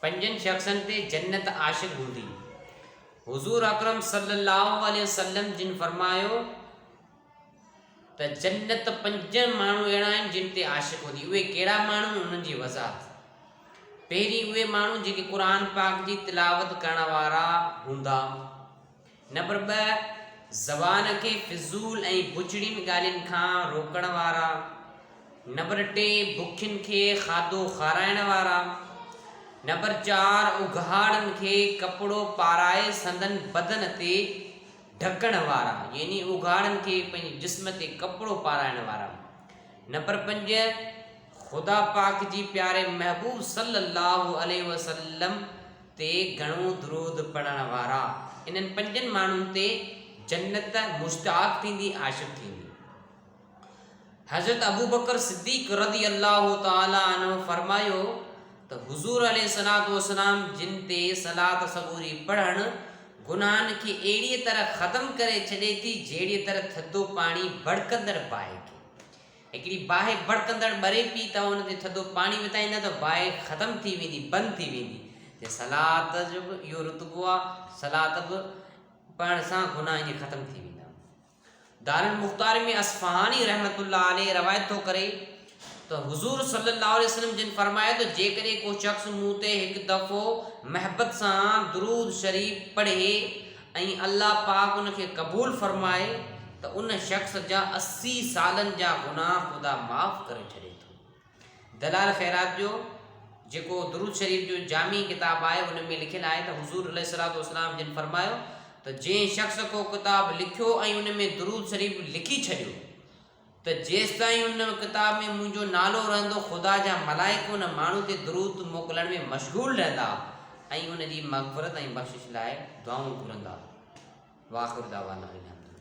پنجن شخصن تي جنت عاشق هوندي. حضور اڪرم صلي الله عليه وسلم جن فرمايو ته جنت پنج ماڻهو اهڙا آهن جن تي عاشق هوندي. اهي ڪهڙا ماڻهو انهن جي وضاحت. پهرين اهي ماڻهو جيڪي قرآن پاڪ جي تلاوت ڪرڻ وارا هوندا. نمبر 2، زبان کي فضول ۽ بڇڙين ڳالهين کان روڪڻ وارا. نمبر 3، بکين کي کاڌو کارائڻ وارا. نمبر 4، اگهاڙن کي ڪپڙو پارائي سندن بدن تي ڍڪڻ وارا يعني اگهاڙن کي پنهنجي جسم تي ڪپڙو پارائڻ وارا. نمبر 5، خدا پاڪ جي پياري محبوب صلي الله عليه وسلم تي گهڻو درود پڙهڻ وارا. انهن پنجن ماڻهن تي جنت مشتاق ٿيندي، عاشق ٿيندي. حضرت ابوبڪر صديق رضي الله تعالٰي عنه فرمايو ته حضور عليه الصلوة والسلام جن تي صلات سڳوري پڙهڻ گناهن کي اهڙيء طرح ختم ڪري ڇڏي ٿي جهڙيء طرح ٿڌو پاڻي ڀڙڪندڙ باهه کي هڪڙي باهه ڀڙڪندڙ ٻري پئي، توهان ان تي ٿڌو پاڻي وتائيندا ته باهه ختم ٿي ويندي، بند ٿي ويندي. ته صلات جو به اهو رتبو آهي، صلات به پڙهڻ سان گناهه ائين ختم ٿي ويندا. دارالمختار ۾ اصفهاني رحمة الله عليه روايت ٿو ڪري ته حضور صلي الله عليه وسلم جن فرمايو ته جيڪڏهن ڪو شخص مون تي هڪ دفعو محبت سان درود شريف پڙهي ۽ الله پاڪ ان کي قبول فرمائي ته ان شخص جا 80 سالن جا گناهه خدا معاف ڪري ڇڏي ٿو. دلائل خيرات جو جيڪو درود شريف جو جامع ڪتاب آهي ان ۾ لکيل آهي ته حضور عليه الصلوة والسلام جن فرمايو ته جنهن شخص ڪو ڪتاب لکيو ۽ ان ۾ درود شريف لکي ڇڏيو ته جيستائين ان ڪتاب ۾ منهنجو نالو رهندو خدا جا ملائڪ ان ماڻهو تي درود موڪلڻ ۾ مشغول رهندا ۽ ان جي مغفرت ۽ بخشش لاء دعائون گهرندا. واخر دعوانا ان الحمدلله.